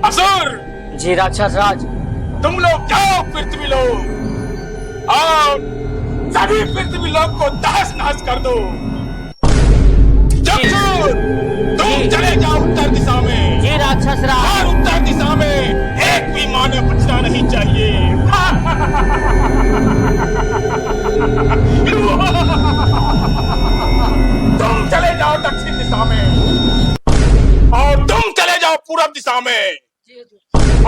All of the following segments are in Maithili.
असुर। जी राक्षस राज। तुम लोग जाओ पृथ्वी लोक और सभी पृथ्वी लोक को तहस नहस कर दो। चक्षुर, तुम चले जाओ उत्तर दिशा में। जी राक्षस राज। और उत्तर दिशा में एक भी मानव बचना नहीं चाहिए। तुम चले जाओ दक्षिण दिशा में और तुम चले जाओ पूरब दिशा में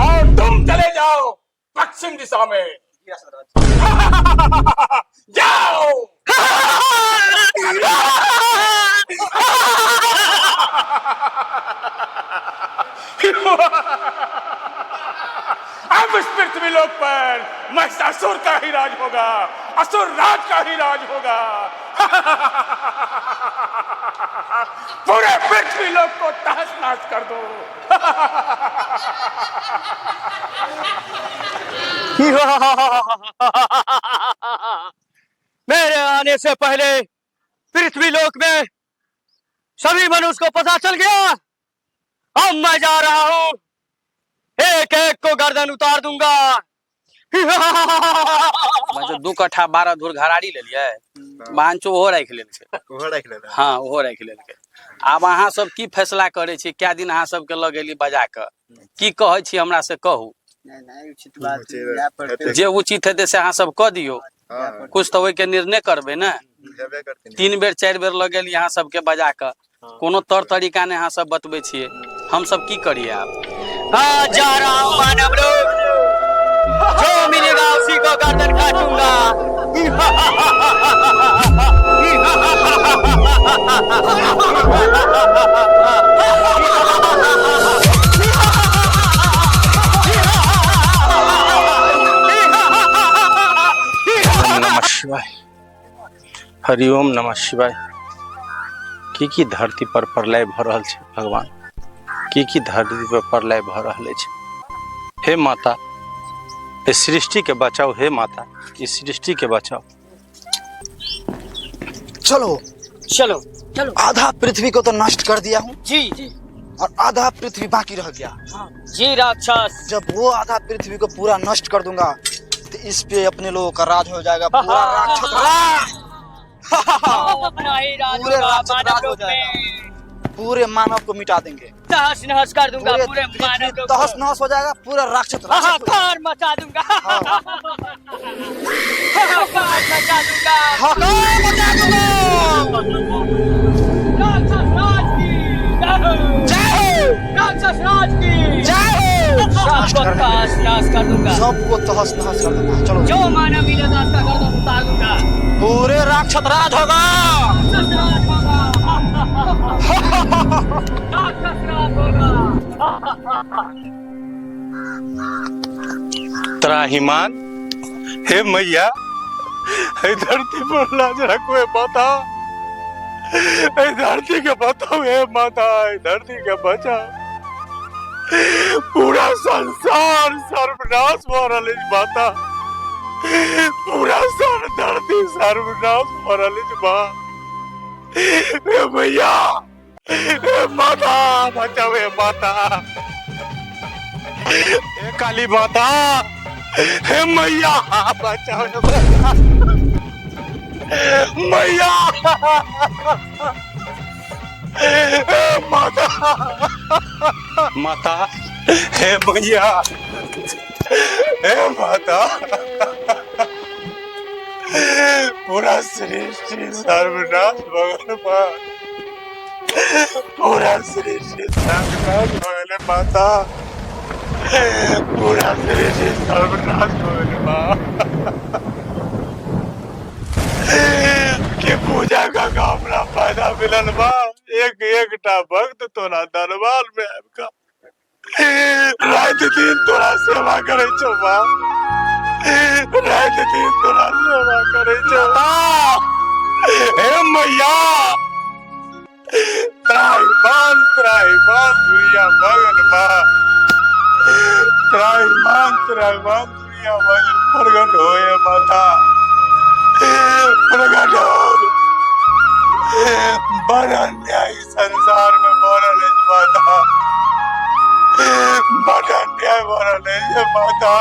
और तुम चले जाओ पश्चिम दिशा में। जाओ। अब इस पृथ्वी लोक पर महिषासुर का ही राज होगा, असुर राज का ही राज होगा। पूरे पृथ्वी लोक को तहस नहस कर दो। मेरे आने से पहले पृथ्वी लोक में सभी मनुष्य को पता चल गया। अब मैं जा रहा हूँ, एक एक को गर्दन उतार दूंगा। मतलब 2 कट्ठा 12 धूर घराड़ी लेलियै, बांचो ओहो राखि लेलकै। ओहो राखि लेलकै। हाँ, ओहो राखि लेलकै। आब अहाँ सब की फैसला करै छी? कै दिन अहाँ सबके लऽ गेली बजा कऽ, की कहै छी हमरा से कहू। नहि नहि, उचित बात जाय पड़तै। जे उचित हेतै से अहाँ सब कऽ दियौ। हाँ। कुछ तऽ ओहिके निर्णय करबै ने। हेबे करतै। 3 बेर 4 बेर लऽ गेली अहाँ सबके बजा कऽ, कोनो तौर तरीका नहि अहाँ सब बतबै छियै। हम सब की करियै आब? हाँ, जा रहा हूँ मानव लोग, जो मिलेगा उसी को गर्दन काटूंगा। नमः शिवाय, हरिओम नमः शिवाय। की की धरती पर प्रलय भऽ रहल छै भगवान, की की धरती पर प्रलय भऽ रहल अछि। हे माता, इस सृष्टि के बचाओ। हे माता, इस सृष्टि के बचाओ। चलो चलो चलो। आधा पृथ्वी को तो नष्ट कर दिया हूँ जी जी, और आधा पृथ्वी बाकी रह गया। जी राक्षस। जब वो आधा पृथ्वी को पूरा नष्ट कर दूंगा तो इस पे अपने लोगों का राज हो जाएगा, पूरा राक्षस राज। अपना ही राज पूरे होगा राक्षस मानव राज हो लोक जाएगा। में। पूरे मानव को मिटा देंगे, तहस नहस कर दूंगा पूरे पूरे पृथ्वी मानव लोक तहस को। नहस हो जाएगा, पूरा राक्षस राक्षस हो जाएगा। हाहाकार मचा दूंगा। हाहाकार मचा दूंगा। हाहाकार मचा दूंगा। राक्षस राज की जय हो। जय हो। राक्षस राज की जय हो। सबको तहस नहस कर दूंगा, सबको तहस नहस कर दूंगा। चलो, जो मानव मिलेगा उसका गर्दन उतार दूंगा। पूरे राक्षस राज होगा। राक्षस राज होगा, राक्षस राज होगा। त्राहिमान, हे मैया, हे धरती पर लाज रखो हे माता, हे धरती के बताओ हे माता, हे धरती के बचाओ। पूरा संसार सर्वनाश हो रहा है माता, पूरा सर धरती सर्वनाश हो रहा है माँ। हे मैया, हे माता, बचाओ हे माता, हे काली माता, हे मैया, बचाओ हे माता। मैया, हे माता, माता, हे मैया, हे माता, पूरा सृष्टि सर्वनाश भगवान, पूरा सृष्टि सर्वनाश भगवान माता, पूरा सृष्टि सर्वनाश भगवान माँ के पूजा का हमरा फायदा मिलल बा। एक एकटा भक्त तोरा दरबार में आबि कऽ राति दिन तोरा सेवा करै छौ बा, राति दिन तोरा सेवा करै छौ। हे मैया, त्राहिमान त्राहिमान दुनिया भगन बा, त्राहिमान त्राहिमान दुनिया भगन प्रगट होए माता, प्रगट हो। बड़ अन्याय संसार में भऽ रहल अछि माता, बड़ अन्याय भऽ रहल अछि माता।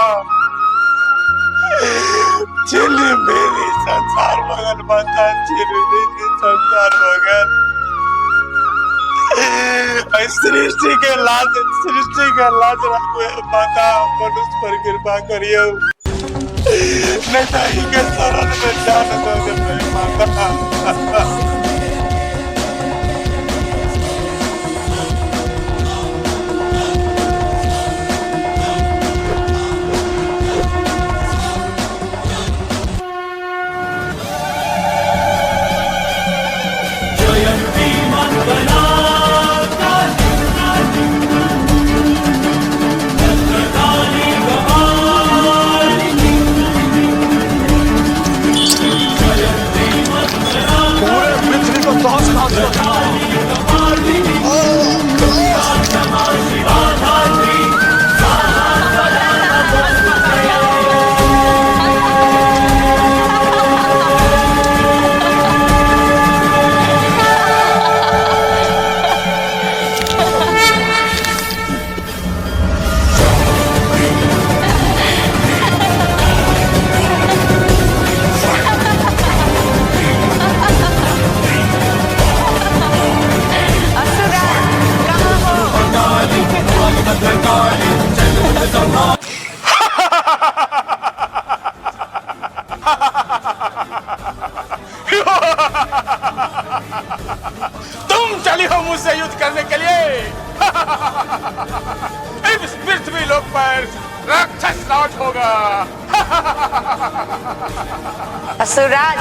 चिली मिली संसार भऽ गेल माता, चिली मिली संसार भऽ गेल। एहि सृष्टि के लाज, सृष्टि के लाज राखू हे माता, मनुष्य पर कृपा करियौ, नहीं तो एहि के शरण में जान दऽ देबै माता। पूरे पृथ्वी को तहस नहस कर। तुम चली हो मुझसे युद्ध करने के लिए। इस पृथ्वी लोक पर राक्षस राज होगा। असुरराज,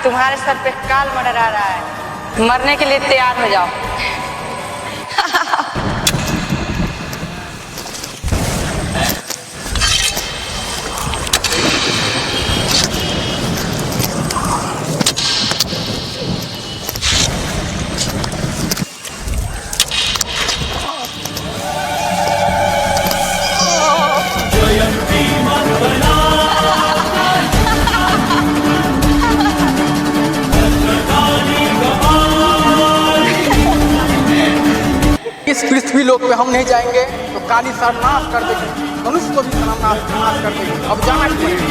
तुम्हारे सर पे काल मंडरा रहा है, मरने के लिए तैयार हो जाओ। इस पृथ्वी लोक पे हम नहीं जाएंगे तो काली सर्वनाश कर देगी, मनुष्य को भी सर्वनाश नाश कर देगी। अब जाना ही पड़ेगा।